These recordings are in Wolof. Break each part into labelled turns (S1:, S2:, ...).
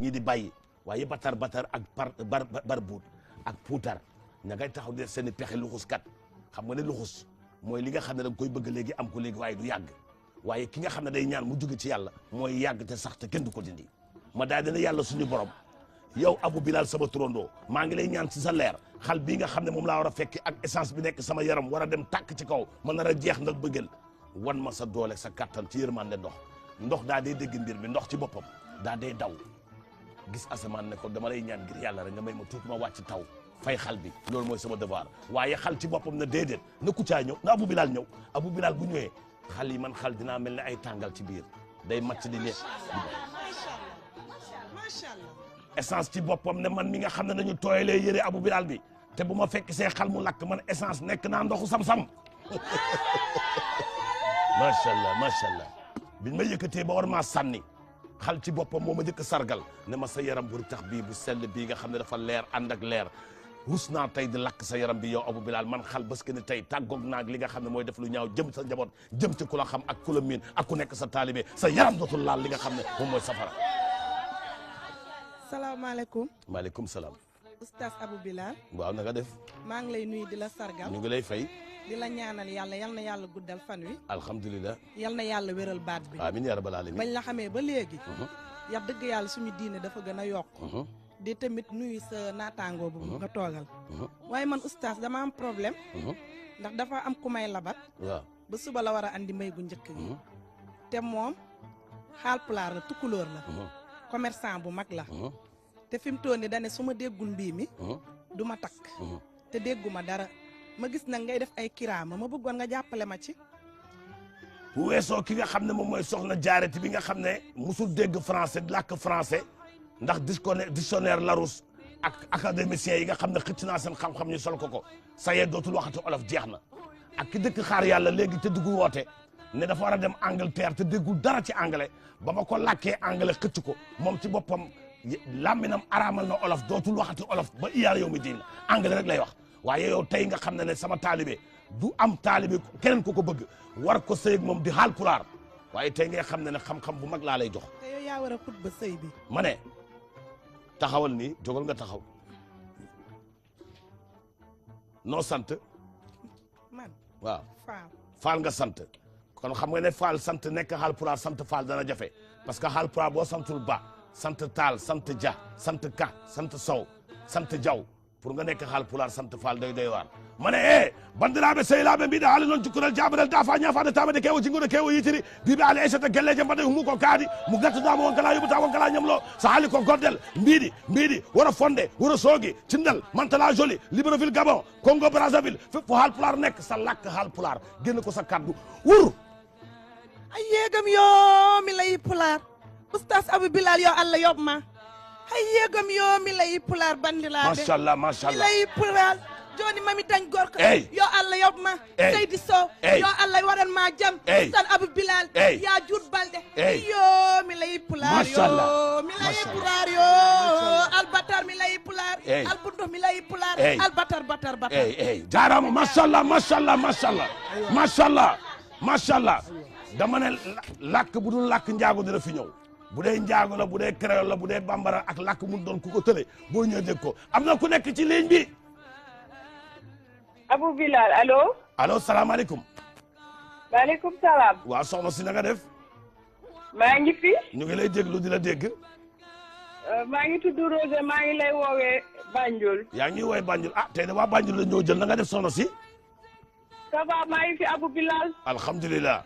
S1: ñii di bàyyi waaye batar ak bar buut ak puutar ña ngay taxaw di seen i pexe luxuskat xam nga ne luxus mooy li nga xam ne da nga koy bëgg léegi am ko léegi waaye du yàgg waaye ki nga xam ne day ñaan mu jóge ci yàlla mooy yàgg te sax te kenn du ko dindi ma daal dina yàlla suñu borom yow Abou Bilal sama turandoo maa ngi lay ñaan ci sa leer xal bii nga xam ne moom laa war a fekki ak essence bi nekk sama yaram war a dem tàkk ci kaw ma nar a jeex ndax bëggal wan ma sa doole sa kattan ci yërmande ndox daa dee dégg mbir mi ndox ci boppam daa dee daw gis asamaan ne ko dama lay ñaan ngir yàlla rek nga may ma tuuti ma wàcc taw fay xal bi loolu mooy sama devoir waaye xal ci boppam na déedéet na Kouthia ñëw na Abou Bilal ñëw Abou Bilal bu ñëwee xal yi man xal dinaa mel ne ay tàngal ci biir day màcc di leen essence ci boppam ne man mi nga xam ne nañu tooyalee yëre Abou Bilal bi te bu ma fekk see xal mu lakk man essence nekk naa ndoxu sam-sam macha allah biñ ma yëkkatee ba war maa sànni xal ci boppam moo ma njëkk sargal ne ma sa yaram bu tax bii bu sell bii nga xam ne dafa leer ànd ak leer rus naa tey di lakk sa yaram bi yow Abou Bilal man xal parce que ne tey tàggoog naag li nga xam ne mooy def lu ñaaw jëm sa njaboot jëm ci ku la xam ak ku la miin ak ku nekk sa taalibe sa yaram dootul laal li nga xam ne moom mooy safara.
S2: salaamaaleykum.
S1: maaleykum salaam.
S2: oustaz Abou Bilal.
S1: waaw na nga def.
S2: maa ngi lay nuyu di la sargal.
S1: ñu ngi lay fay.
S2: di la ñaanal yàlla yal na yàlla guddal fan wi.
S1: alhamdulilah.
S2: yal na yàlla wéral baat bi.
S1: amiin yaa rabbal aalamiin.
S2: bañ la xamee ba léegi. yax dëgg yàlla suñu diine dafa gën a yokk. di tamit nuyu sa naataangoo bu nga toogal. waaye man oustaz dama am problème. ndax dafa am ku may labat.
S1: waaw
S2: ba suba la war a andi may gu njëkk gi. te moom Haalpulaar la Tukulóor la. commerçant bu mag la. te fi mu toll nii dane su ma déggul mbii mi. du ma takk. te dégguma dara. ma gis nag ngay def ay kiraama ma bëggoon nga jàppale ma ci.
S1: bu weesoo ki nga xam ne moom mooy soxna jaareti bi nga xam ne musul dégg français làkk français ndax dictionnaire Larousse ak académiciens yi nga xam ne xëcc naa seen xam-xam ñu sol ko sa yee dootul waxati olof jeex na ak ki dëkk xaar yàlla léegi te dugg woote ne dafa war a dem Angleterre te déggul dara ci anglais ba ma ko làkkee anglais xëcc ko moom ci boppam làmminam araamal na olof dootul waxati olof ba iyaar yow mi diin anglais rek lay wax waaye yow tey nga xam ne sama taalibe du am taalibe keneen ku ko bëgg war ko sëy ak moom di Haalpulaar waaye tey ngay xam ne xam-xam bu mag laa lay jox.
S2: te yow yaa war a xutba sëy bi.
S1: ma ne taxawal nii jógal nga taxaw noo sant.
S2: man
S1: waaw
S2: Faal.
S1: Faal nga sant kon xam nga ne Faal sant nekk Haalpulaar sant Faal dana jafe parce que Haalpulaar boo santul Ba sant Taal sant Dia sant Ka sant Sow sant Jaw pour nga nekk Haalpulaar sant Faal doy waar ma ne bandiraɓe sehilaɓe mbiɗa haali noon jukkural jaɓirel dafa ñafade tamade kewo jingude kewo yitiri biɓe ali aissata gelleje mbaɗa humu ko kaadi mo gattudama wonkala yoɓata wonkala ñamlo so haali ko goddel mbiɗi woro fonde woro soogi cindal mantala joli Libreville Gabon Congo Brazzaville fépp fo Haalpulaar nekk sa lakk Haalpulaar génn ko sa kaddu wur
S2: ay yeegam yo mi layi pulaar oustaz Abou Bilal yo Allah yoɓma hay yeegam yo mi layi pulaar bandiraɓe
S1: machallah
S2: mi layi pulaar joni mami dañ gorko yo Allah yoɓma Seydi Sow yo Allah waɗanma jaam oustaz Abou Bilal ya juut balɗe yo mi layi pulaar yo mi layi pulaar yo albatar mi layi pulaar albunto mi layi pulaar albatar batar
S1: jarama machallah dama ne làkk bu dul làkk njaago dina fi ñëw bu dee njaago la bu dee créole la bu dee bambara ak làkk mu doon ku ko tële boo ñëwee dégg ko am na ku nekk ci ligne bi.
S3: Abou Bilal allo
S1: salaamaaleykum.
S3: maaleykum salaam.
S1: waaw soxna si na nga def.
S3: maa ngi fi.
S1: ñu ngi lay déglu di la dégg.
S3: maa ngi tudd Rose maa ngi lay woowee Banjul.
S1: yaa ngi woowee Banjul tey de waa Banjul la ñoo jël na nga def soxna si.
S3: ça va maa ngi fi Abou Bilal.
S1: alhamdulilah.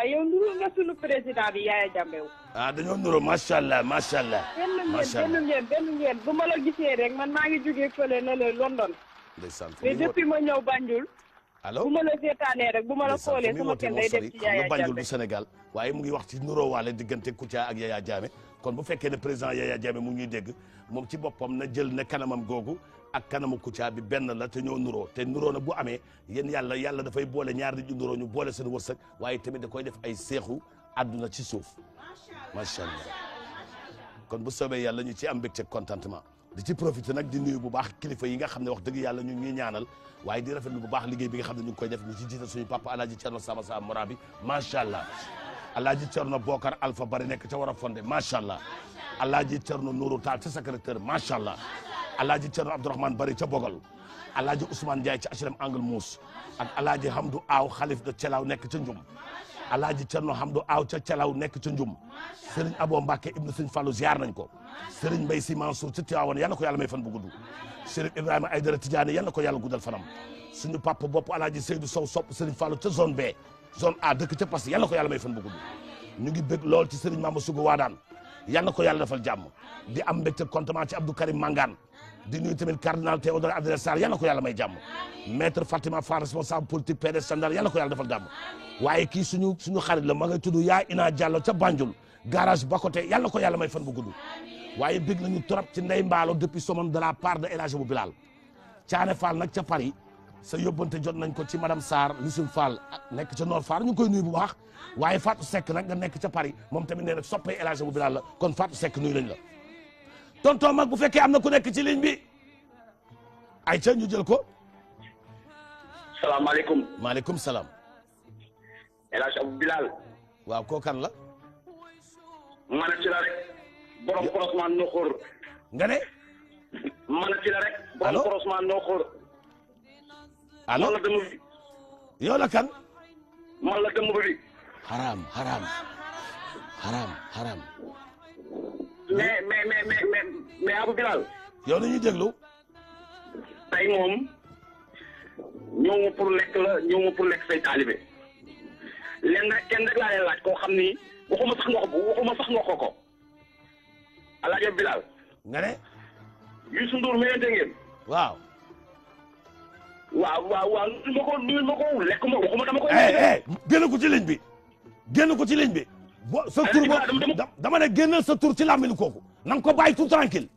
S3: yow nuru nga sunu président bi Yaya Jammeh.
S1: dañoo nuroo macha allah.
S3: benn ngeen bu ma la gisee rek man maa ngi jógee fële na le London. mais depuis ma ñëw Banjul.
S1: allo
S3: bu ma la seetaanee rek bu ma la xoolee sama kenn day def ci Yaya Jammeh.
S1: Banjul du Sénégal waaye mu ngi wax ci nuroo waale diggante Kouthia ak Yaya Jammeh kon bu fekkee ne président Yaya Jammeh mu ngi ñuy dégg moom ci boppam na jël ne kanamam googu ak kanamu Kouthia bi benn la te ñoo nuroo te nuroo na bu amee yéen yàlla dafay boole ñaar nit ñu nuroo ñu boole seen wërsëg waaye tamit da koy def ay seexu àdduna ci suuf macha allah kon bu soobee yàlla ñu ci am mbégte contentement di ci profité nag di nuyu bu baax kilifa yi nga xam ne wax dëgg yàlla ñu ngi ñaanal waaye di rafetlu bu baax liggéey bi nga xam ne ñu ngi koy def ñu ci jiital suñu papa alaaji Cerno Sama Mora bi macha allah alaaji Cerno Bokar Alpha bari nekk ca war a fondé macha allah alaaji Cerno Nourou Tall ca secrétaire macha allah alaaji Cerno Abdourahmane Bari ca Bogal alaaji Ousmane Ndiaye ca HLM Angle Mousse ak alaaji Hamdou Aw xalif de Celaw nekk ca Njum alaaji Cerno Hamdou Aw ca Celaw nekk ca Njum Serigne Abo Mbacke ibnu Serigne Fallou ziar nañ ko Serigne Mbaye Sy Mansour ca Tivaouane yal na ko yàlla may fan bu gudd Serigne Ibrahima Aïdara Tidiane yal na ko yàlla guddal fanam suñu papa bopp alaaji Seydou Sow sopp Serigne Fallou ca zone B zone A dëkk ca Passy yal na ko yàlla may fan bu gudd ñu ngi bëgg lool ci Serigne Mama Sougou Wadane yal na ko yàlla defal jàmm di am mbégte contentement ci Abdou Karim Mangane di nuyu tamit cardinal Théodore Adrien Sarr yal na ko yàlla may jàmm maître Fatima Fall responsable politique PDS Sandal yal na ko yàlla defal jàmm waaye kii suñu xarit la ma ngay tudd yaa Ina Diallo ca Banjul garage Bakote yal na ko yàlla may fan bu gudd waaye bëgg nañu trop ci Ndey Mbaalo depuis somon de la part de El Hadj Abou Bilal Thiané Fall nag ca Paris sa yóbbante jot nañ ko ci madame Sarr Lucine Fall nekk ca Nord Foire ñu ngi koy nuyu bu baax waaye Fatou Seck nag nga nekk ca Paris moom tamit nee na soppee El Hadj Abou Bilal la kon Fatou Seck nuyu nañ la tonton mag bu fekkee am na ku nekk ci ligne bi ay ca ñu jël ko.
S4: salaamaaleykum.
S1: maaleykum salaam.
S4: El Hadj Abou Bilal.
S1: waaw koo kan la.
S4: man ci la rek. borom croisement Nokhor.
S1: nga ne.
S4: man ci la rek. borom croisement Nokhor.
S1: allo
S4: man la dëmm bi.
S1: yow la kan.
S4: man la dëmm bi.
S1: haram.
S4: mais Abou Bilal.
S1: yow nañuy déglu.
S4: tey moom ñëw ma pour lekk la ñëw ma pour lekk say taalibe leen rek kenn rek laa leen laaj koo xam ni waxuma sax nga ko Alaaji Abou Bilal.
S1: nga ne.
S4: Youssou Ndour mayante ngeen.
S1: waaw.
S4: nuyul ma ko lekk ma waxuma dama koy.
S1: génn ko ci ligne bi. génn ko ci ligne bi. sa tur dama ne génnal sa tur ci làmmiñu kooku. na nga ko bàyyi tout tranquille.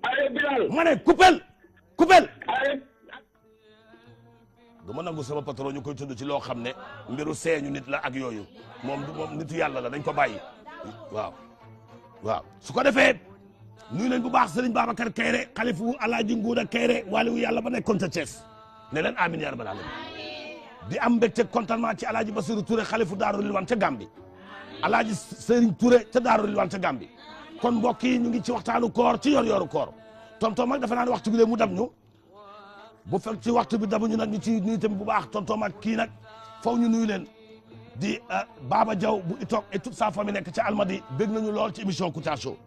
S4: Alaaji Bilal.
S1: ma ne coupel. du ma nangu sama patron ñu koy tudd ci loo xam ne mbiru seeñu nit la ak yooyu moom nitu yàlla la dañ ko bàyyi waaw su ko defee nuyu nañ bu baax Serigne Babacar Kayre xalifu Alaaji Nguuda Kayre waliwu yàlla ba nekkoon ca Thiès ne leen amiin yaa rabbal aalamiin di am mbégte contentement ci Alaaji Basiru Touré xalifu Daaru Rilwan ca Gambi Alaaji Serigne Touré ca Daaru Rilwan ca Gambi kon mbokk yi ñu ngi ci waxtaanu koor ci yor-yoru koor tonton mag dafa naan waxtu bi mu dab ñu bu fekk ci waxtu bi dabu ñu nag ñu ci nuyu tamit bu baax tonton mag kii nag faw ñu nuyu leen di Baba Diaw bu itoog et toute sa famille nekk ca Almadi bég nañu lool ci émission Kouthia Show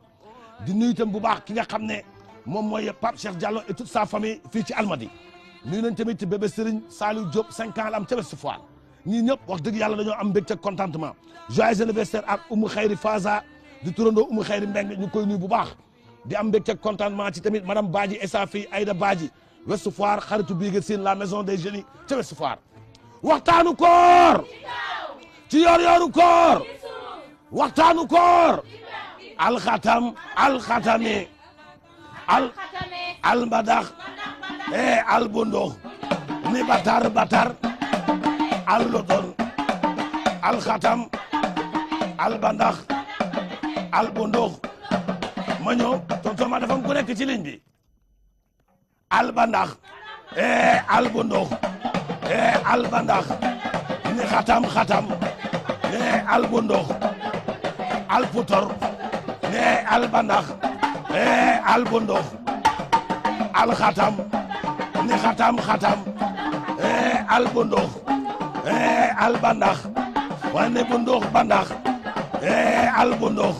S1: di nuyu tam bu baax ki nga xam ne moom mooy Pape Cheikh Diallo et toute sa famille fii ci Almadi nuyu nañ tamit ci bébé Serigne Saliou Diop 5 ans la am ca Ouest Foire ñii ñëpp wax dëgg yàlla dañoo am mbégte contentement joyeux anniversaire ak Oumou Khayri Faza di turandoo Oumou Khayri Mbeng ñu koy nuyu bu baax di am mbégte contentement ci tamit madame Badji et sa fille Aïda Badji Ouest Foire xaritu bii seen la maison des génies ca Ouest Foire waxtaanu koor ci yor-yoru koor waxtaanu koor alxatami albadax albundox ni batar allodon alxatam albandax albundox ma ñëw tonton ma dafa am ku nekk ci ligne bi albandax albundox albandax ni xatam albundox alputor albandax albundox alxatam ni xatam albundox albandax wane bundox bandax albundox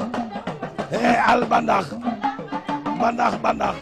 S1: albandax bandax